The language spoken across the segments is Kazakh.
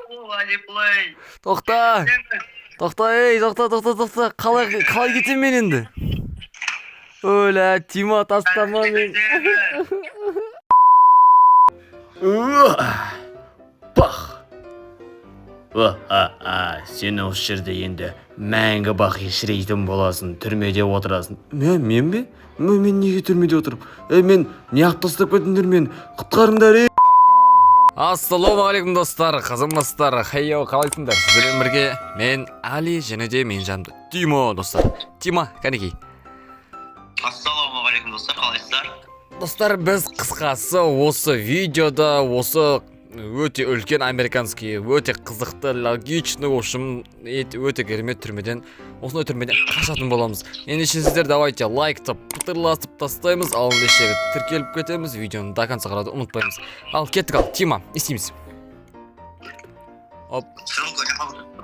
Алиплей. Тоқта, тоқта, ей, тоқта, тоқта, тоқта. Қалай кетемін мен енді? Өлә, Тима, тастама мен. Бах! Сен осы жерде енді мәңгі бақи шірейтін боласың, түрмеде отырасың. Мен бе? Мен неге түрмеде отырмын? Ей, мен неғып тастап кеттіңдер мені? Құтқарыңдар, ей! Ассалаумағалейкум, достар, қызымыздар, хейо, қалайсыңдар? Сіздермен бірге мен, Али, және де менің жанымда Тима, достар. Тима, кәнекей. Ассалаумағалейкум, достар, қалайсыздар? Достар, біз, қысқасы, осы видеода осы өте үлкен американский, өте қызықты, логичный, в общем, өте керемет түрмеден, осындай түрмеден қашатын боламыз. Ендеше сіздер давайте лайкты пытырлатып тастаймыз, ал ендеше тіркеліп кетеміз, видеоны до конца қарауды ұмытпаймыз. Ал кеттік, ал, Тима, не істейміз? Оп,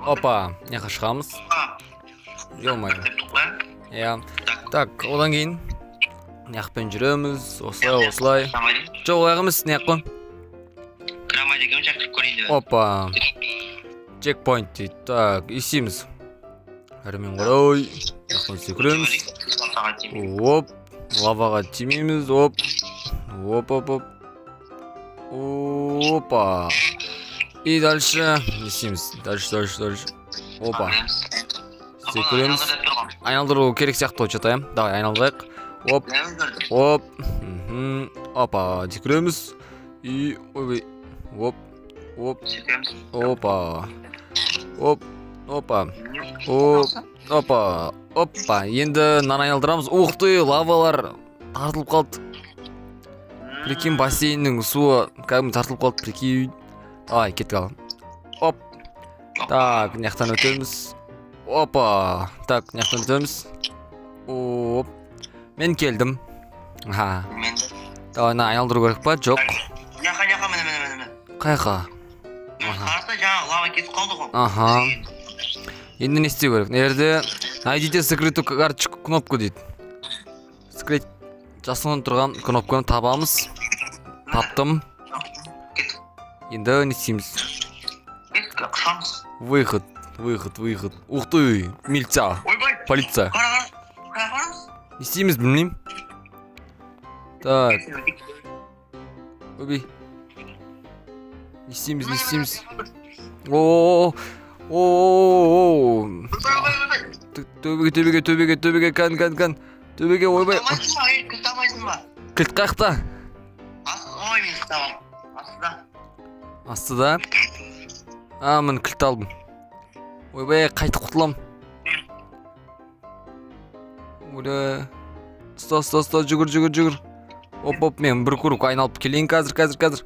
опа, мына жаққа шығамыз. Ё-моё. Иә. Так, одан кейін мына жақпен жүреміз, осылай, осылай. Жоқ, олай емес, мына жақ қой. Кіре алмайды екенмін, жақ кіріп көрейін деп. Опа. Чекпоинт дейді. Так, не істейміз? Әрмен қарай. Мына жақтан секіреміз. Оп. Лаваға тимейміз. Оп. Оп, оп, оп. Опа. И дальше не істейміз? Дальше, дальше, дальше. Опа. Секіреміз. Айналдыру керек сияқты ғой что-то, иә? Давай, айналдырайық. Оп, оп. Опа, секіреміз. И, ойбай. Оп, оп, опа. Оп, опа. Оп, опа, опа. Енді мынаны айналдырамыз. Ух ты, лавалар тартылып қалды. Прикинь, бассейннің суы кәдімгі тартылып қалды, прикинь. Давай, кеттік, ал. Оп. Так, мына жақтан өтеміз. Опа. Так, мына жақтан өтеміз. Оп. Мен келдім. Аха. Мен де. Давай, мына айналдыру керек па? Жоқ. Няқа, няқа, міне, міне, міне, міне. Қаяққа? Аха. Қараса, жаңағы лава кетіп қалды ғой. Аха. Енді не істеу керек? Мына жерде «Найдите скрытую карточку, кнопку» дейді. Скрыть, жасырын тұрған кнопканы табамыз. Таптым. Кеттік. Енді не істейміз? Кеттік, қашамыз. Выход, выход, выход. Ух ты, милиция, Ойбай, полиция. қара, қара. Қара, барамыз. Не істейміз, білмеймін. Так, ойбай. Не істейміз, не істейміз? О, о, о, Ойбай, ойбай, ойбай. Төбеге, төбеге, төбеге, төбеге, кән, кән, кән. Төбеге, ойбай. Кілт алмайсың ба, ей, кілт алмайсың ба? Кілт қаяқта? Ой, мен кілт аламын. Астыда. Астыда. А, міне, кілт алдым. Ойбай, қайтып құтыламын. Оля. Ұста, ұста, ұста, жүгір, жүгір, жүгір. Оп, оп, мен бір круг айналып келейін қазір, қазір, қазір.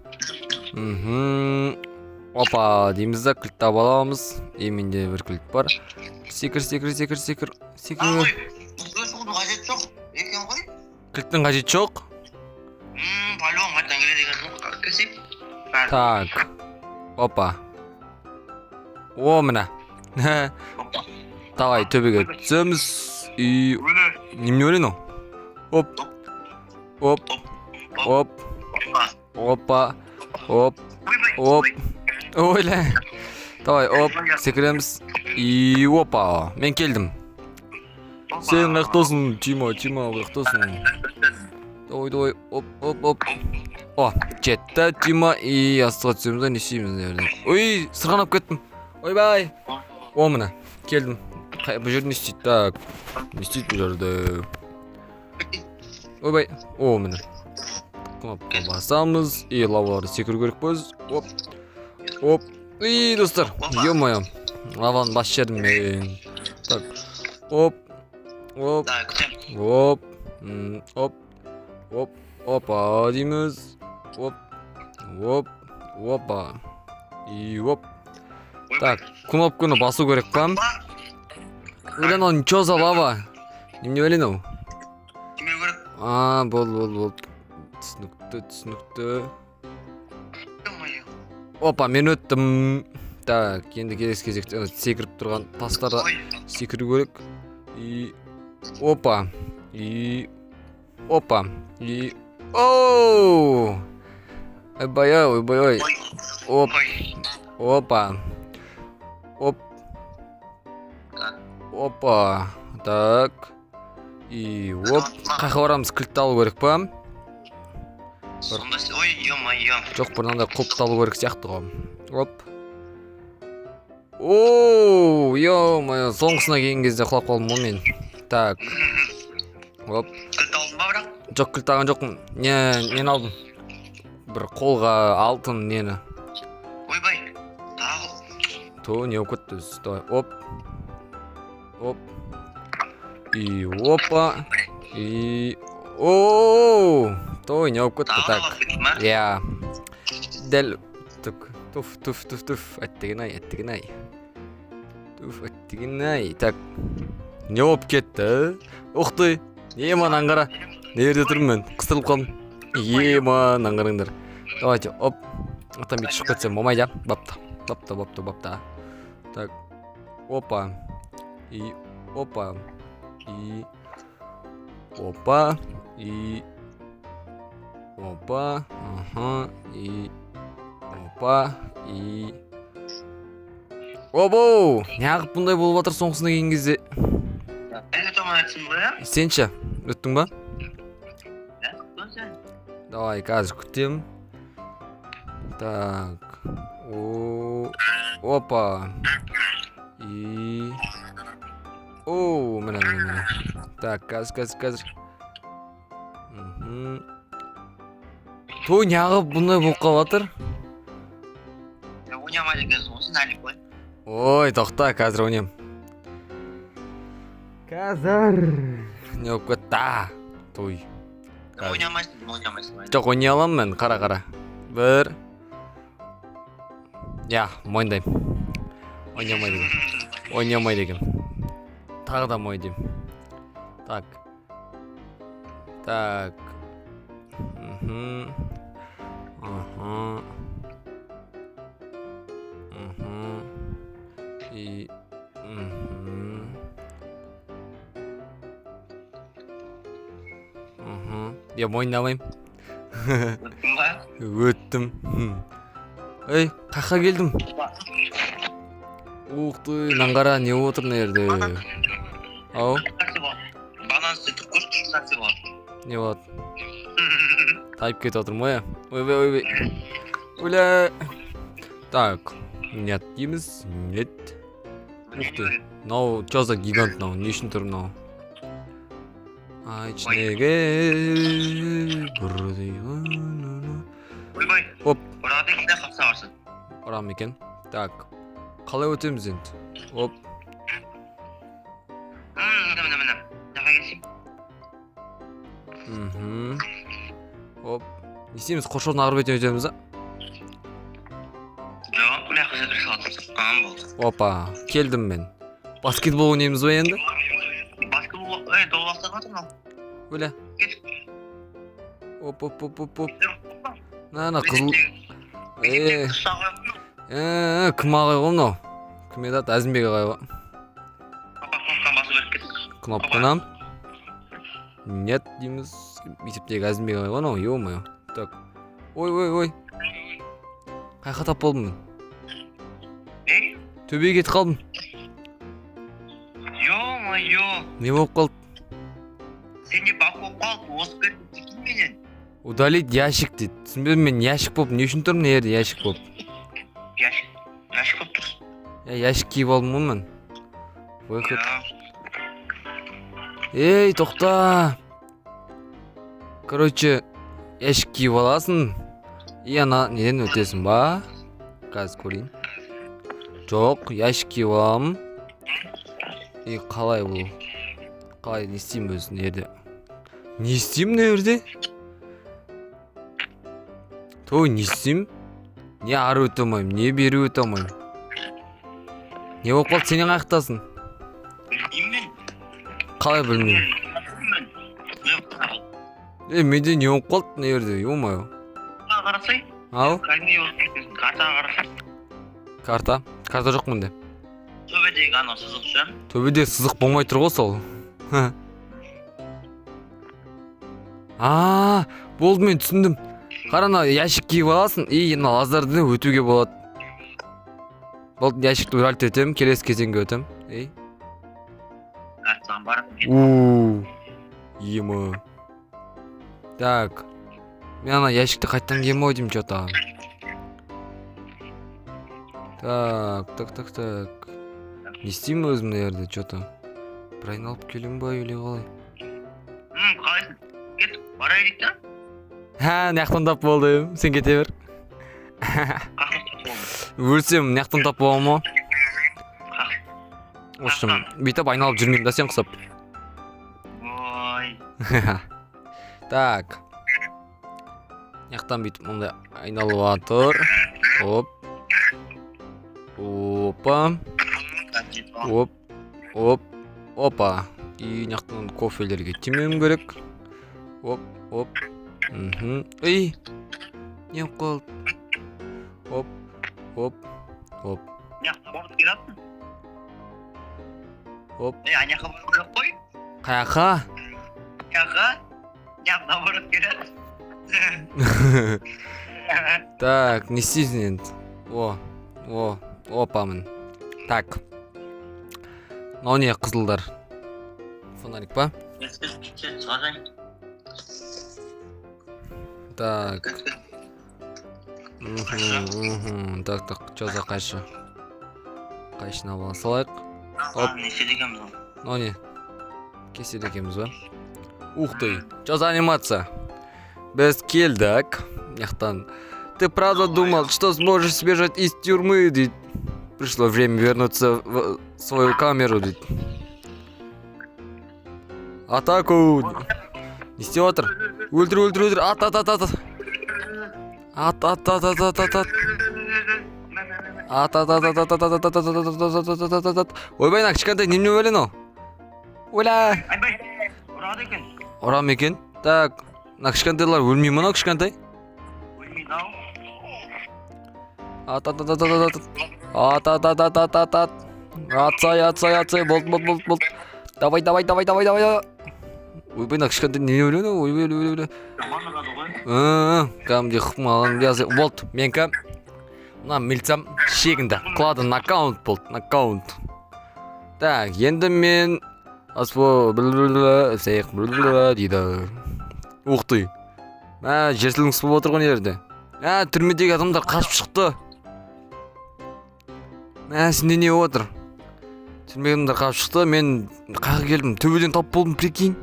Опа, дейміз да, кілт таба аламыз. И менде бір кілт бар. Секір, секір, секір, секір, А, секір. ой, бізге шығудың қажеті жоқ екен ғой. Кілттің қажеті жоқ. По-любому қайтадан келеді екен ғой. Келсек. Так. Опа. О, міне. Давай, төбеге түсеміз. И немене өлең ол? Оп. Оп. Оп. Опа. Оп. Оп. Ойла. Давай, оп, секіреміз. И опа. Мен келдім. Сен қаяқтасың, Тима, Тима, қаяқтасың? Давай, давай, оп, оп, оп. О, жетті, Тима, и астыға түсеміз да, не істейміз мына жерде? Ой, сырғанап кеттім. Ойбай. О, міне, келдім. Бұл жерде не істейді? Так, не істейді бұл жерде? Ойбай, о, міне. Кнопка басамыз, и лаваларды секіру керек біз. Оп, оп. И, достар, ё-моё. Лаваны басып жібердім мен. Так, оп, оп. Так, күтемін. Оп, оп, оп, опа дейміз. Оп, оп, опа. И оп. Так, кнопканы басу керек па? Ой, мынау что за лава? Немене бәле мынау? Тимеу керек. А, болды, болды, болды. Түсінікті, түсінікті. Ё-моё. Опа, мен өттім. Так, енді келесі кезекте ана секіріп тұрған тастарға Ой, секіру керек. И опа. И опа. И оу! Ойбай ай, ойбай ай. Ой, Оп. ой. Опа. Оп. Опа. Так. И оп. Қайда барамыз? Кілтті алу керек па? Сонда ой, ё-моё. Жоқ, бір мынандай құлыпты алу керек сияқты ғой. Оп. Оу, ё-моё, соңғысына келген кезде құлап қалдым ғой мен. Так. Оп. Кілт алдың ба бірақ? Жоқ, кілт алған жоқпын. Не, нені алдым? Бір қолға алтын нені. Ойбай. Тағы. То не болып кетті өзі. Давай, оп. Оп. И опа. И о, той не болып кетті. Тағы да Так. құлап кеттің ба? Иә. Дәл түк. Туф, туф, туф, туф. Әттеген ай, әттеген ай. Туф, әттеген ай. Так. Не болып кетті? Ух ты. Ема, мынаны қара. Не жерде тұрмын мен? Қыстырылып қалдым. Ема, мынаны қараңдар. Давайте, оп. Атам бүйтіп шығып кетсем болмайды, а? Бапты. Бапты, бапты, бапты. Так. Опа. И опа. И опа. И опа. Ага. И опа. И обоу! Неғып бұндай болып жатыр соңғысына келген кезде? Әлі томан айтсын ғой, иә? Сен ше, өттің ба? Иә, сен. Давай, қазір күтемін. Так. О, опа. И о, міне, міне, міне. Так, қазір, қазір, қазір. Мхм. Той, неғып бұндай болып қалып жатыр? Ойнамайды екенсің ғой сен әлі қой. Ой, тоқта, қазір ойнаймын. Қазір. Не болып кетті? Той. Қазір. Ойнамайсың, ойнамайсың. Жоқ, ойнай аламын мен, қара, қара. Бір. Я, мойындаймын. Ойнамайды екен. Ойнамайды екен. Тағы да мойындаймын. Так. Так. Мхм. Аха. Мхм. И мхм. Мхм. Я мойындамаймын. Өттің ба? Өттім. Ей, қаққа келдім? Ух ты, мынаны қара, не болып отыр мына жерде? Ау, Нәрсе болады. Банан істетіп көрші, күшті нәрсе болады. Не болады? Тайып кетіп жатырмын ғой, иә. Ойбай, ойбай. Оля. Так, нет дейміз, нет. Ух ты. Мынау чё за гигант мынау? Не үшін тұр мынау? Айтшы неге бірдей. Ойбай. Оп. Ұрады екен де, қапса барсың. Ұрам екен. Так. Қалай өтеміз енді? Оп. Міне, міне, міне. Жаққа келсең. Мхм. Оп. Не істейміз? Қоршаудың арғы бетіне өтеміз а? Жоқ, мына жаққа секіре салады. Ам, болды. Опа, келдім мен. Баскетбол ойнаймыз ба енді? Баскетбол, ей, долбақтан жатыр мынау. Өлә. Кет. Оп, оп, оп, оп, оп. На, қызыл. Е, е, кім ағай ғой мынау? Кім еді аты? Әзімбек ағай ғой. Папа, кнопканы басу керек кет. Кнопканы. Нет дейміз. Мектептегі Әзімбек ағай ғой мынау, ё-моё. Так. Ой, ой, ой. Қайқа тап болдым мен? Не? Төбеге кетіп қалдым. Ё-моё. Не болып қалды? Сен де баг болып қалды, озып кеттің менен. Удалить ящик дейді. Түсінбедім мен, ящик болып не үшін тұрмын мына жерде ящик болып? Ящик, ящик болып тұрсың. Я ящик киіп алдым ғой мен. Выход. Иә. Ей, тоқта. Короче, ящик киіп аласың. И ана неден өтесің ба? Қазір көрейін. Жоқ, ящик киіп аламын. И қалай бұл? Қалай, не істеймін өзі мына жерде? Не істеймін мына жерде? Той, не істеймін? Не ары өте алмаймын, не бері өте алмаймын. Не болып қалды, сен қаяқтасың? Білмеймін мен. Қалай білмеймін? Мен Е, менде не болып қалды мына жерде, ё-моё. Қарасай. Ау, Кәдімгідей болып кеткенсің. Картаға қарасай. Карта. Карта жоқ менде. Төбедегі анау сызық ше. Төбеде сызық болмай тұр ғой сол. А, болды, мен түсіндім. Қара, ана ящик киіп аласың и мына лазерден өтуге болады. Болды, ящикті уралить етемін, келесі кезеңге өтемін. Ей. Саған барып. У. Ема. Так. Мен ана ящикті қайтадан киемін ау деймін че-то. Так, так, так, так. Не істеймін өзім мына жерде че-то? Бір айналып келемін ба или қалай? Қалайсың? Кет, бара берейік та. Ха, мына жақтан тап болдым. Сен кете бер. Қақта болды. Өлсем, мына жақтан тап боламын ғой. Қақ. В общем, бүйтіп айналып жүрмеймін да сен құсап. Ой. Так. Мына жақтан бүйтіп мындай айналып жатыр. Оп. Опа. Оп. Оп. Опа. И мына жақтан кофелерге тимеуім керек. Оп, оп. Мхм. Ей. Не болып қалды? Оп. Оп. Оп. Мына жақта барып келатсың. Оп. Ей, ана жаққа бару керек қой. Қаяққа? Мына жаққа. Мына жақта барып келатсың. Так, не істейсің енді? О, о, опа, мін. Так. Мынау не, қызылдар? Фонарик па? Сен шығарайын. Так. Мхм, мхм. Так, так, чё за қайшы? Қайшыны ала салайық. Оп. Не істейді екенбіз ғой? Мынау не? Кеседі екенбіз ба? Ух ты, чё за анимация? Біз келдік. Мына. Ты правда думал, что сможешь сбежать из тюрьмы, дейді. Пришло время вернуться в свою камеру, дейді. Атаку! Не істеп жатыр? Өлтір, өлтір, өлтір. Ат, ат, ат, ат. Ат, ат, ат, ат, ат, ат, ат. Ат, ат, ат, ат, ат, ат, ат, ат, ат, ат, ат, ат, ат, ат, ат, ат. Ойбай, мына кішкентай немене бәле мынау? Ойла! Айбай, ұрады екен. Ұра ма екен? Так, мына кішкентайлар өлмей ме, мынау кішкентай? Өлмейді ау. Ат, ат, ат, ат, ат, ат. Ат, ат, ат, ат, ат, ат, ат. Атсай, атсай, атсай. Болды, болды, болды, болды. Давай, давай, давай, давай, давай, давай. Ойбай, мына кішкентай немене бәле мынау? Ойбай, ойбай, ойбай. Жаман ұрады ғой. Кәдімгідей қылып болды, менікі. Мына милициям шегінді. Құлады, нокаут болды, нокаут. Так, енді мен Аспо всех дейді. Ух ты. Мә, жер сілкінісі болып отыр ғой мына жерде. Мә, түрмедегі адамдар қашып шықты. Мә, сенде не болып отыр? Түрмедегі адамдар қашып шықты, мен қаяққа келдім? Төбеден тап болдым, прикинь.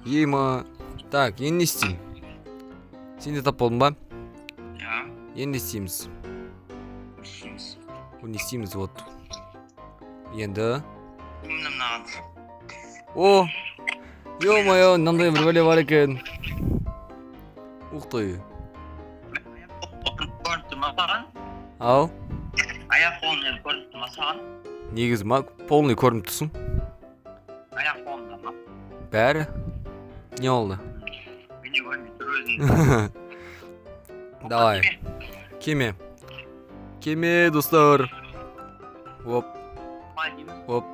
Ема. Так, енді не істеймін? Сен де тап болдың ба? Иә. Енді не істейміз? Не істейміз? Не істейміз вот. Енді. Міне, мынаған. О! Ё-моё, мынандай бір бәле бар екен. Ух ты. Көрініп тұр ма саған? Ау, Аяқ қолым көрініп тұр ма саған? Негізі ма, полный көрініп тұрсың. Аяқ қолымда ма? Бәрі. Не болды? Менде көрінбей тұр өзің. Давай. Кеме. Кеме, достар. Оп, оп.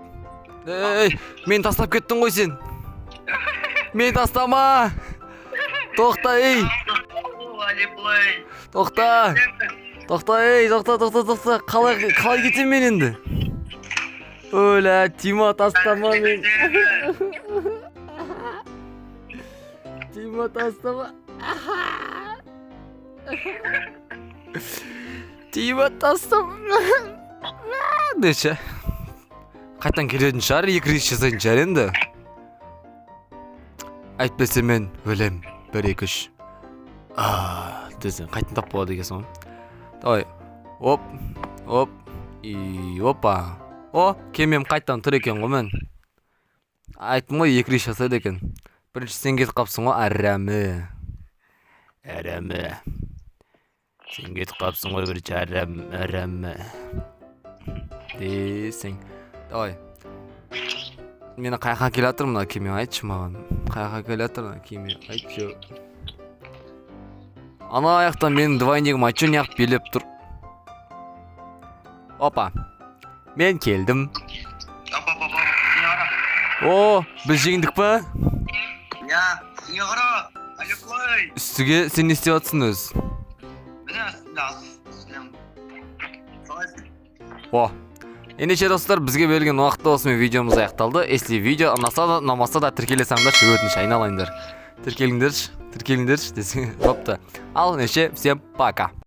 Ей, мені тастап кеттің ғой сен. Мені тастама. Тоқта, ей. Алиплей. Тоқта. Тоқта, ей, тоқта, тоқта, тоқта. Қалай, қалай кетемін мен енді? Өлә, Тима, тастама мен. Тима, тастама. Тима, тастама. Деші. Қайтадан келетін шығар, екі рейс жасайтын шығар енді. Әйтпесе мен өлем. Бір, екі, үш. А, десең, қайтадан тап болады екенсің ғой. Давай. Оп, оп, и опа. О, кемем қайтадан тұр екен ғой мен. Айттым ғой, екі рейс жасайды екен. Бірінші сен кетіп қалыпсың ғой, әрәмі. Әрәмі. Сен кетіп қалыпсың ғой бірінші, әрәм, әрәмі. Десең. Давай. Мені қаяққа келе жатыр мына кеме, айтшы маған. Қаяққа келе жатыр мына кеме, айтшы. Ана аяқтан менің двойнигім, айтшы, неғып билеп тұр. Опа. Мен келдім. Опа, опа, опа, сен қара. О, біз жеңдік па? Иә, сен қара. Алиплей. Үстіге сен не істеп жатсың өзі? Міне, үстінде, үстінде. Қалайсың? О, ендеше, достар, бізге берілген уақытта осымен видеомыз аяқталды. Если видео ұнаса да, ұнамаса да, тіркеле салыңдаршы, өтініш, айналайындар, тіркеліңдерші, тіркеліңдерші десең, бопты. Ал ендеше, всем пока.